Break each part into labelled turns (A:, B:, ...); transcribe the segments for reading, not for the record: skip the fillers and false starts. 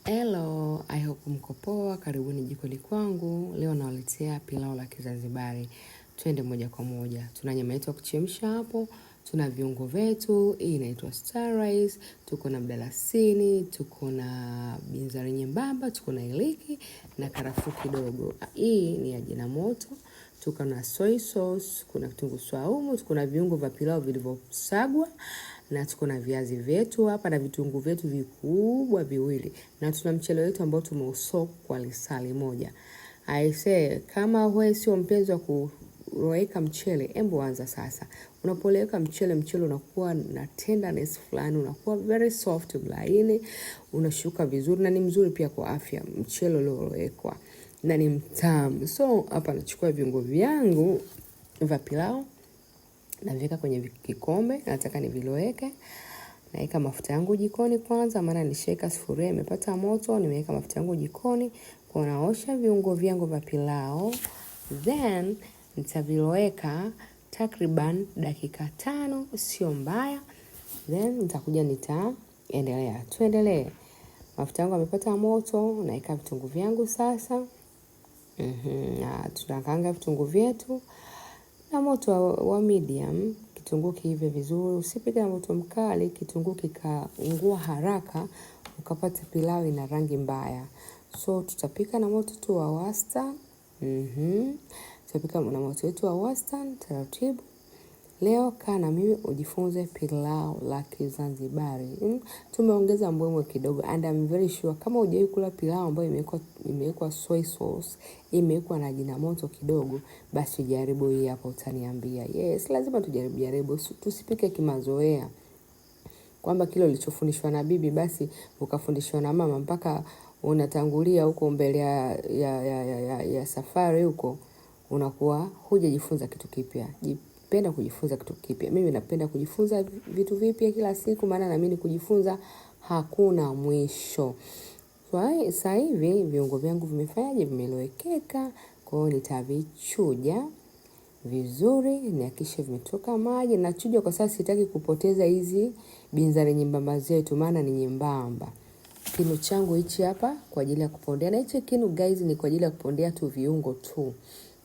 A: Hello, I hope mko poa. Karibuni jikoni kwangu. Leo nawaletea pilau la Kizanzibari. Twende moja kwa moja. Tuna nyama yetu ya kuchemsha hapo, tuna viungo vyetu, hii inaitwa star rice, tuko na mdalasini, tuko na binzari nyembamba, tuko na iliki na karafuu kidogo. Hii ni ya jina moto. Tuko na soy sauce, kuna kitunguu swaumu, tuko na viungo vya pilau vilivyosagwa na tuko na viazi vyetu hapa na vitunguu vyetu vikubwa viwili na tuna mchele wetu ambao tumeusoak kwa lisali moja. Aisee, kama wewe sio mpenzi wa kuloweka mchele, embu anza sasa. Unapoloweka mchele, mchele unakuwa na tenderness fulani, unakuwa very soft, mlaini, unashuka vizuri na ni mzuri pia kwa afya mchele uliolowekwa na ni mtamu. So hapa nachukua viungo vyangu vya pilau naviweka kwenye kikombe, nataka niviloweke. Naweka mafuta yangu jikoni kwanza, maana nishaweka sufuria imepata moto, nimeweka mafuta yangu jikoni, kwa naosha viungo vyangu vya pilau, then nitaviloweka takriban dakika 5, sio mbaya. Then nitakuja nitaendelea. Tuendelee. Mafuta yangu yamepata moto, naweka vitunguu vyangu sasa. Na tunakaanga vitunguu vyetu na moto wa medium, kitunguu kiive vizuri. Usipike na moto mkali, kitunguu kikaungua haraka, ukapata pilau ina rangi mbaya. So tutapika na moto tu wa wastani. Tutapika na moto wetu wa wastani taratibu. Leo kaa na mimi ujifunze pilau la Kizanzibari. Tumeongeza mbwembwe kidogo and I'm very sure kama hujawahi kula pilau ambayo imewekwa soy sauce, imewekwa na jina moto kidogo, basi jaribu hii hapa utaniambia. Yes, lazima tujaribu jaribu, tusipike kimazoea. Kwamba kile ulichofundishwa na bibi basi ukafundishwa na mama mpaka unatangulia huko mbele ya safari huko, unakuwa hujajifunza kitu kipya. Penda kujifunza kitu kipya. Mimi napenda kujifunza vitu vipya kila siku, maana naamini kujifunza hakuna mwisho. Sasa hivi viungo vyangu vimefanyaje? Vimelowekeka. Kwa hiyo nitavichuja vizuri, nihakikishe vimetoka maji. Nachuja kwa sasa, sitaki kupoteza hizi binzari nyembamba zetu, maana ni nyembamba. Kinu changu hichi hapa kwa ajili ya kupondea, na hichi kinu guys ni kwa ajili ya kupondea tu viungo tu.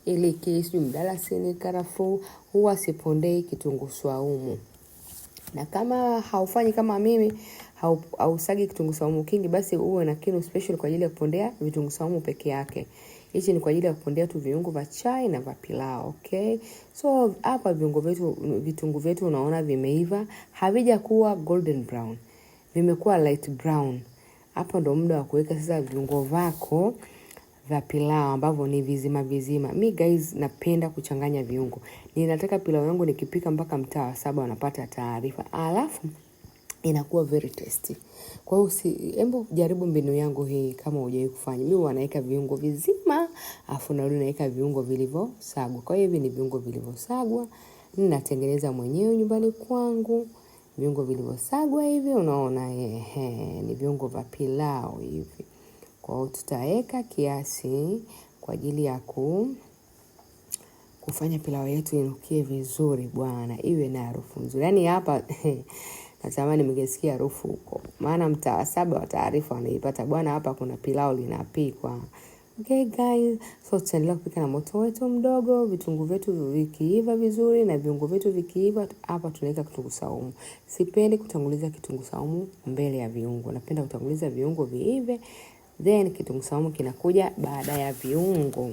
A: Iliki, sijui mdalasini, karafuu, huwa sipondei kitunguu swaumu. Na kama haufanyi kama mimi, hausagi kitunguu swaumu kingi, basi uwe na kinu special kwa ajili ya kupondea vitunguu swaumu peke yake. Hichi ni kwa ajili ya kupondea tu viungo vya chai na vya pilau, okay? So hapa viungo vyetu, vitunguu vyetu unaona vimeiva, havijakuwa golden brown. Vimekuwa light brown. Hapo ndo muda wa kuweka sasa viungo vako vya pilau ambavyo ni vizima vizima. Mi guys napenda kuchanganya viungo. Ninataka pilau yangu nikipika mpaka mtaa wa 7 wanapata taarifa. Alafu inakuwa very tasty. Kwa hiyo hebu jaribu mbinu yangu hii kama hujawahi kufanya. Mimi huwa naweka viungo vizima, alafu narudi naweka viungo vilivyosagwa. Kwa hiyo hivi ni viungo vilivyosagwa, ninatengeneza mwenyewe nyumbani kwangu. Viungo vilivyosagwa hivi unaona, ni viungo vya pilau hivi. Kwa hiyo tutaweka kiasi kwa ajili ya kufanya pilau yetu inukie vizuri bwana, iwe na harufu nzuri. Yaani hapa natamani mngesikia harufu huko. Maana mtaa wa 7 wa taarifa wanaipata bwana, hapa kuna pilau linapikwa. Okay guys, so tutaendelea kupika na moto wetu mdogo, vitunguu vyetu vikiiva vizuri na viungo vyetu vikiiva, hapa tunaweka kitunguu saumu. Sipendi kutanguliza kitunguu saumu mbele ya viungo. Napenda kutanguliza viungo viive, then kitunguu saumu kinakuja baada ya viungo.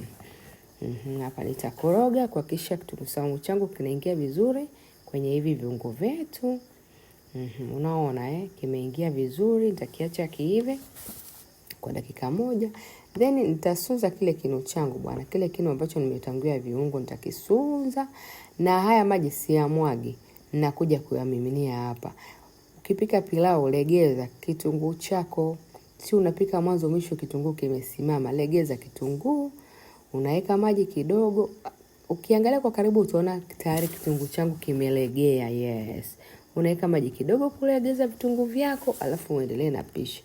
A: Hapa nitakoroga kuhakikisha kitunguu saumu changu kinaingia vizuri kwenye hivi viungo vyetu. Unaona, kimeingia vizuri, nitakiacha kiive kwa dakika moja. Then nitasunza kile kinu changu bwana, kile kinu ambacho nimetangulia viungo nitakisunza, na haya maji siyamwagi, nakuja kuyamiminia hapa. Ukipika pilau legeza kitunguu chako, si unapika mwanzo mwisho kitunguu kimesimama. Legeza kitunguu, unaweka maji kidogo. Ukiangalia kwa karibu utaona tayari kitunguu changu kimelegea. Yes, unaweka maji kidogo kulegeza vitunguu vyako, alafu uendelee na pishi.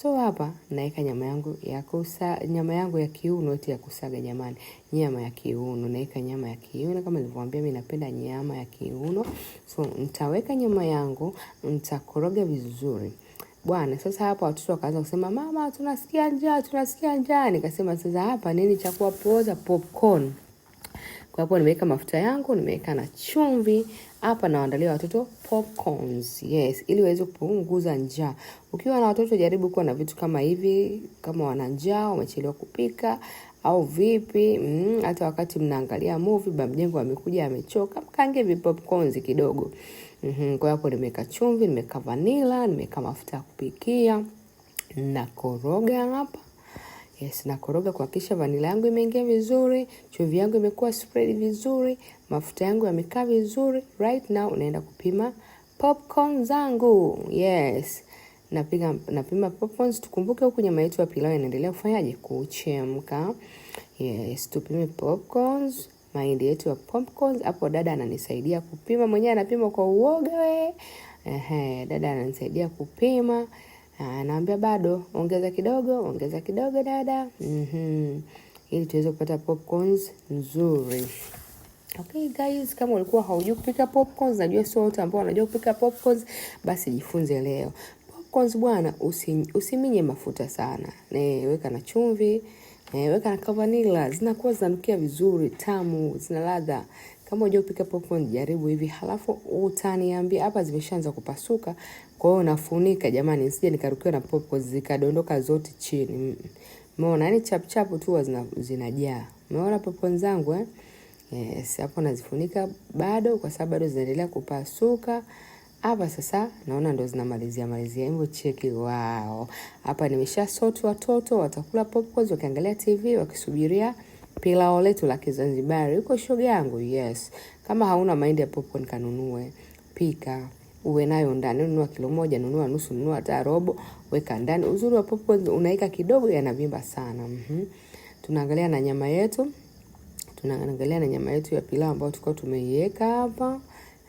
A: So hapa naweka nyama yangu ya kusa, nyama yangu ya kiuno eti ya kusaga jamani. Nyama ya kiuno, naweka nyama ya kiuno kama nilivyowaambia mimi napenda nyama ya kiuno. So nitaweka nyama yangu, nitakoroga vizuri. Bwana, sasa hapa watoto wakaanza kusema mama, tunasikia njaa, tunasikia njaa. Nikasema sasa hapa nini cha kuwapoza? Popcorn. Kwa hapo nimeweka mafuta yangu, nimeweka na chumvi. Hapa nawaandalia watoto popcorns. Yes, ili waweze kupunguza njaa. Ukiwa na watoto jaribu kuwa na vitu kama hivi, kama wana njaa, wamechelewa kupika au vipi, hata wakati mnaangalia movie, baba mjengo amekuja amechoka, mkange vi popcorns kidogo. Kwa hapo nimeweka chumvi, nimeweka vanilla, nimeweka mafuta ya kupikia, nakoroga hapa. Yes, nakoroga kuhakikisha vanila yangu imeingia vizuri, chumvi yangu imekuwa spread vizuri, mafuta yangu yamekaa vizuri. Right now naenda kupima popcorn zangu. Yes. Napima popcorns. Tukumbuke huku nyama yetu ya pilau inaendelea kufanyaje? Kuchemka. Yes, tupime popcorns, mahindi yetu ya popcorns. Hapo dada ananisaidia kupima, mwenyewe anapima kwa uoga we. Ehe, dada ananisaidia kupima. Anaambia bado, ongeza kidogo, ongeza kidogo dada. Ili tuweze kupata popcorns nzuri. Okay guys, kama ulikuwa haujui kupika popcorns, najua sio wote ambao wanajua kupika popcorns, basi jifunze leo. Popcorns bwana, usiminye mafuta sana. Weka na chumvi, weka na vanilla, zinakuwa zinanukia vizuri, tamu, zina ladha. Kama hujui kupika popcorn, jaribu hivi, halafu utaniambia. Hapa zimeshaanza kupasuka, kwa hiyo nafunika jamani, nisije nikarukiwa na popcorn zikadondoka zote chini. Umeona, yani chap chap tu zinajaa. Umeona popcorn zangu eh? Yes, hapo nazifunika bado kwa sababu bado zinaendelea kupasuka. Hapa sasa naona ndo zinamalizia malizia. Hebu cheki, wow. Hapa nimesha sort watoto watakula popcorns wakiangalia TV wakisubiria pilau letu la Kizanzibari. Uko shoga yangu? Yes. Kama hauna mahindi ya popcorn kanunue, pika, uwe nayo ndani. Nunua kilo moja, nunua nusu, nunua hata robo, weka ndani. Uzuri wa popcorn unaika kidogo yanavimba sana. Tunaangalia na nyama yetu. Tunaangalia na nyama yetu ya pilau ambayo tulikuwa tumeiweka hapa.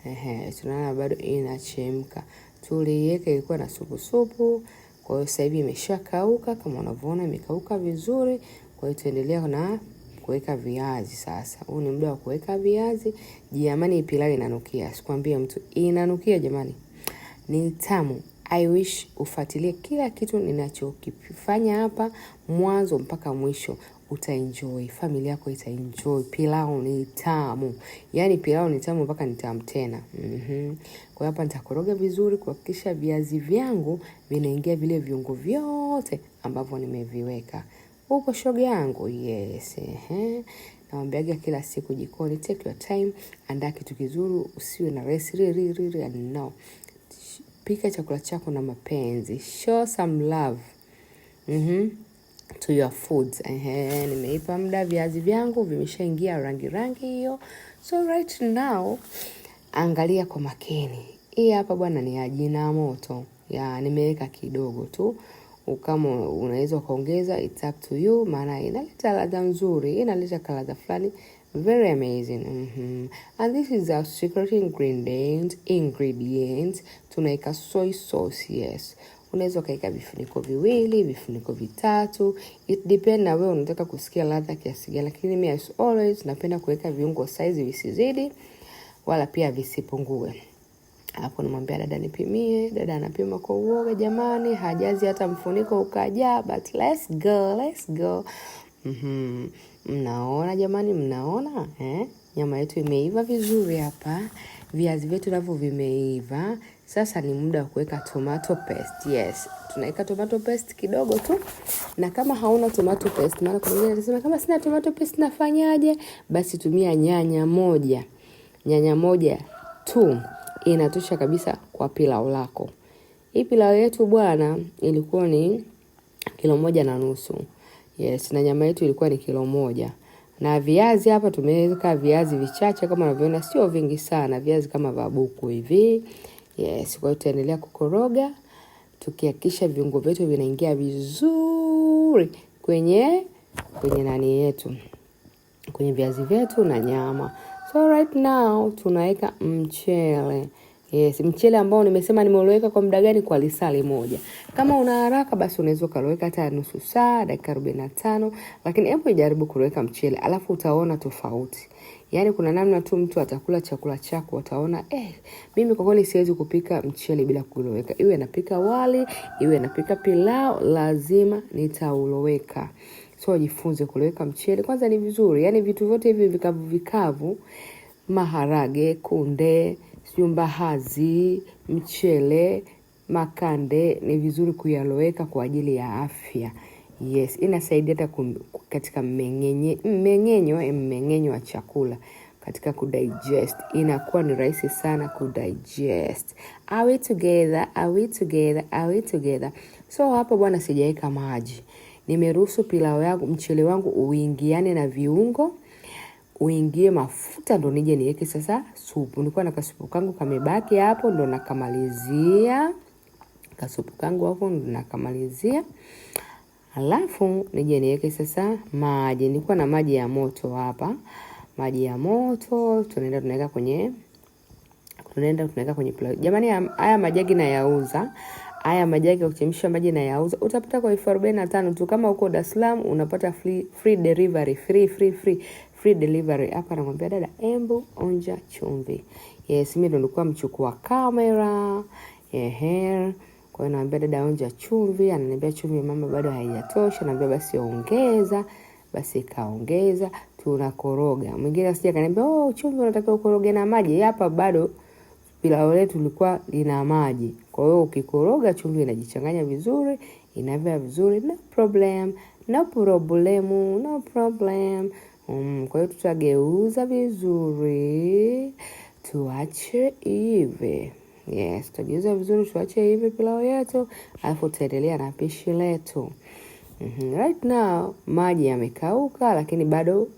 A: Ehe, tunaona bado inachemka. Tuliiweka ilikuwa na supu supu. Kwa hiyo sasa hivi imeshakauka kama unavyoona imekauka vizuri. Kwa hiyo tuendelea na kuweka viazi sasa. Huu ni muda wa kuweka viazi. Jamani, pilau inanukia. Sikwambie mtu, inanukia jamani. Ni tamu. I wish ufuatilie kila kitu ninachokifanya hapa mwanzo mpaka mwisho. Utaenjoy, familia yako itaenjoy. Pilau ni tamu. Yaani pilau ni tamu mpaka ni tamu tena. Kwa hapa nitakoroga vizuri kuhakikisha viazi vyangu vinaingia vile viungo vyote ambavyo nimeviweka. Uko shoga yangu? Yes. Nawaambiaga kila siku jikoni, take your time, andaa kitu kizuri, usiwe na resi, ri, ri, ri, ri, no. Pika chakula chako na mapenzi. Show some love. To your foods. Nimeipa muda viazi vyangu vimeshaingia rangi rangi hiyo. So right now angalia kwa makini. Hii hapa bwana ni Ajinomoto. Ya nimeweka kidogo tu. Kama unaweza ukaongeza, it's up to you, maana inaleta ladha nzuri, inaleta ladha fulani very amazing. And this is our secret ingredient. Tunaweka soy sauce, yes. Unaweza ukaweka vifuniko viwili, vifuniko vitatu. It depend na wewe unataka kusikia ladha kiasi gani, lakini mimi as always napenda kuweka viungo size visizidi wala pia visipungue. Hapo namwambia dada nipimie, dada anapima kwa uoga jamani, hajazi hata mfuniko ukajaa, but let's go, let's go. Mnaona jamani, mnaona? Nyama yetu imeiva vizuri hapa. Viazi vyetu navyo vimeiva. Sasa ni muda wa kuweka tomato paste. Yes, tunaweka tomato paste kidogo tu. Na kama hauna tomato paste, maana kuna mwingine anasema kama sina tomato paste nafanyaje? Basi tumia nyanya moja. Nyanya moja tu inatosha kabisa kwa pilau lako. Hii pilau yetu bwana ilikuwa ni kilo 1.5. Yes, na nyama yetu ilikuwa ni kilo 1. Na viazi hapa tumeweka viazi vichache kama unavyoona, sio vingi sana, viazi kama vabuku hivi. Yes, kwa hiyo tutaendelea kukoroga tukihakikisha viungo vyetu vinaingia vizuri kwenye nani yetu, kwenye viazi vyetu na nyama. So right now tunaweka mchele. Yes, mchele ambao nimesema nimeuloweka kwa muda gani? Kwa lisali moja. Kama una haraka basi unaweza ukaloweka hata nusu saa, dakika 45, lakini hebu jaribu kuloweka mchele, alafu utaona tofauti. Yaani kuna namna tu mtu atakula chakula chako ataona mimi kwa kweli siwezi kupika mchele bila kuloweka. Iwe napika wali, iwe napika pilau, lazima nitauloweka. So jifunze kuloweka mchele. Kwanza ni vizuri, yaani vitu vyote hivi vikavu vikavu, maharage, kunde, sijui mbaazi, mchele, makande, ni vizuri kuyaloweka kwa ajili ya afya. Yes, inasaidia hata katika mmeng'enyo wa chakula, katika kudigest. Inakuwa ni rahisi sana kudigest. Are we together? Are we together? Are we together? So hapo bwana, sijaweka maji. Nimeruhusu pilau yangu, mchele wangu uingiane na viungo, uingie mafuta, ndo nije niweke sasa supu. Nilikuwa na kasupu kangu kamebaki hapo, ndo nakamalizia. Kasupu kangu hapo ndo nakamalizia. Alafu nije niweke sasa maji. Nilikuwa na maji ya moto hapa. Maji ya moto tunaenda tunaweka kwenye, tunaenda tunaweka kwenye pilau. Jamani, haya majagi nayauza. Haya majagi ya kuchemsha maji nayauza. Utapata kwa 45,000 tu. Kama uko Dar es Salaam unapata free delivery, free, free, free, free delivery. Hapa namwambia dada, embu onja chumvi. Yes, mimi ndo nilikuwa mchukua kamera. Ehe. Kwa hiyo naambia dada onja chumvi, ananiambia chumvi mama bado haijatosha, naambia basi ongeza, basi kaongeza, tunakoroga. Mwingine asije akaniambia, oh, chumvi unatakiwa ukoroge na maji. Hapa bado pilau letu lilikuwa lina maji. Kwa hiyo ukikoroga chumvi inajichanganya vizuri, inavya vizuri, no problem, no problem, no problem. Kwa hiyo tutageuza vizuri, tuache ive. Yes, tutageuza vizuri, tuache ive pilau yetu, alafu tutaendelea na pishi letu. Right now maji yamekauka, lakini bado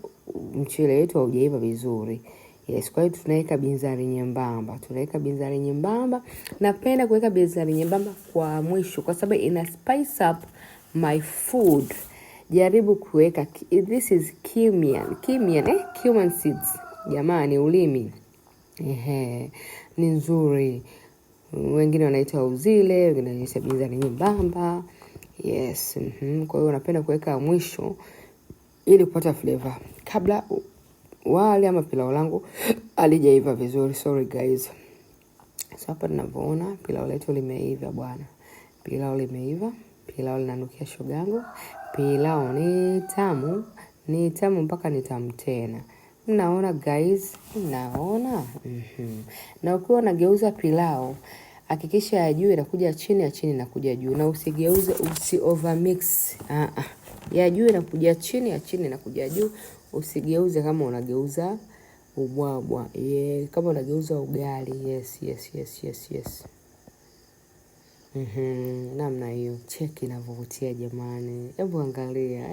A: mchele wetu haujaiva vizuri. Yes, kwa hiyo tunaweka binzari nyembamba. Tunaweka binzari nyembamba. Napenda kuweka binzari nyembamba kwa mwisho kwa sababu ina spice up my food. Jaribu kuweka, this is cumin, cumin, cumin seeds. Jamani, ulimi. Ehe, ni nzuri. Wengine wanaita uzile, wengine wanaita binzari nyembamba. Yes, Kwa hiyo napenda kuweka mwisho ili kupata flavor kabla wali ama pilau langu halijaiva vizuri. Sorry guys. So hapa tunavyoona pilau letu limeiva bwana. Pilau limeiva, pilau linanukia shogangu. Pilau ni tamu, ni tamu mpaka ni tamu tena. Mnaona guys, mnaona? Na ukiwa unageuza pilau, hakikisha ya juu inakuja chini, ya chini inakuja juu. Na usigeuze, usi overmix. Ya juu inakuja chini, ya chini inakuja juu. Usigeuze kama unageuza ubwabwa. Yeah, kama unageuza ugali. Yes, yes, yes, yes, yes. Namna hiyo. Cheki inavyovutia jamani. Hebu angalia.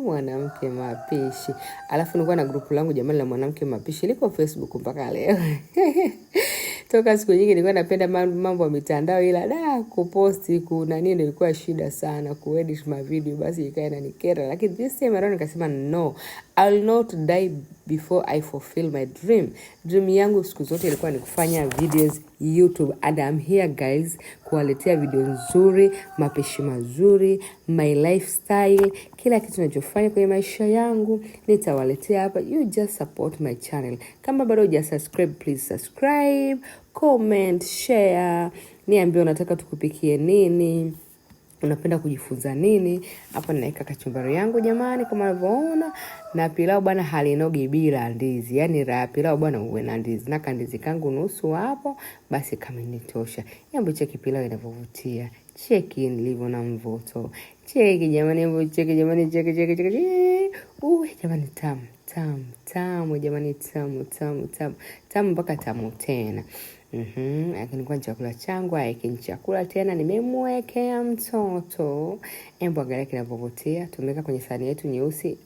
A: Mwanamke mapishi. Alafu nilikuwa na grupu langu jamani la mwanamke mapishi. Liko Facebook mpaka leo. Toka siku nyingi nilikuwa napenda mambo ya mitandao, ila da kuposti kuna nini ilikuwa shida sana, kuedit ma video basi ikawa inanikera. Lakini this time around nikasema no, I will not die before I fulfill my dream. Dream yangu siku zote ilikuwa ni kufanya videos YouTube, and I'm here guys kuwaletea video nzuri, mapishi mazuri, my lifestyle, kila kitu ninachofanya kwenye maisha yangu nitawaletea hapa. You just support my channel. Kama bado hujasubscribe, please subscribe, comment, share, niambie unataka tukupikie nini, unapenda kujifunza nini. Hapa ninaweka kachumbari yangu jamani, kama unavyoona. Na pilau bwana halinogi bila ndizi. Yaani raha pilau bwana uwe na ndizi. Na kandizi kangu nusu hapo, basi kamenitosha. Hebu cheki pilau inavyovutia. Cheki nilivyo na mvuto. Cheki jamani, hebu cheki jamani, cheki, cheki, cheki, cheki. Uwe jamani, tamu, tamu, tamu jamani, tamu, tamu, tamu. Tamu mpaka tamu tena. Lakini kwa chakula changu, hiki ni chakula tena nimemwekea mtoto. Hebu angalia kinavyovutia. Tumeweka kwenye sahani yetu nyeusi.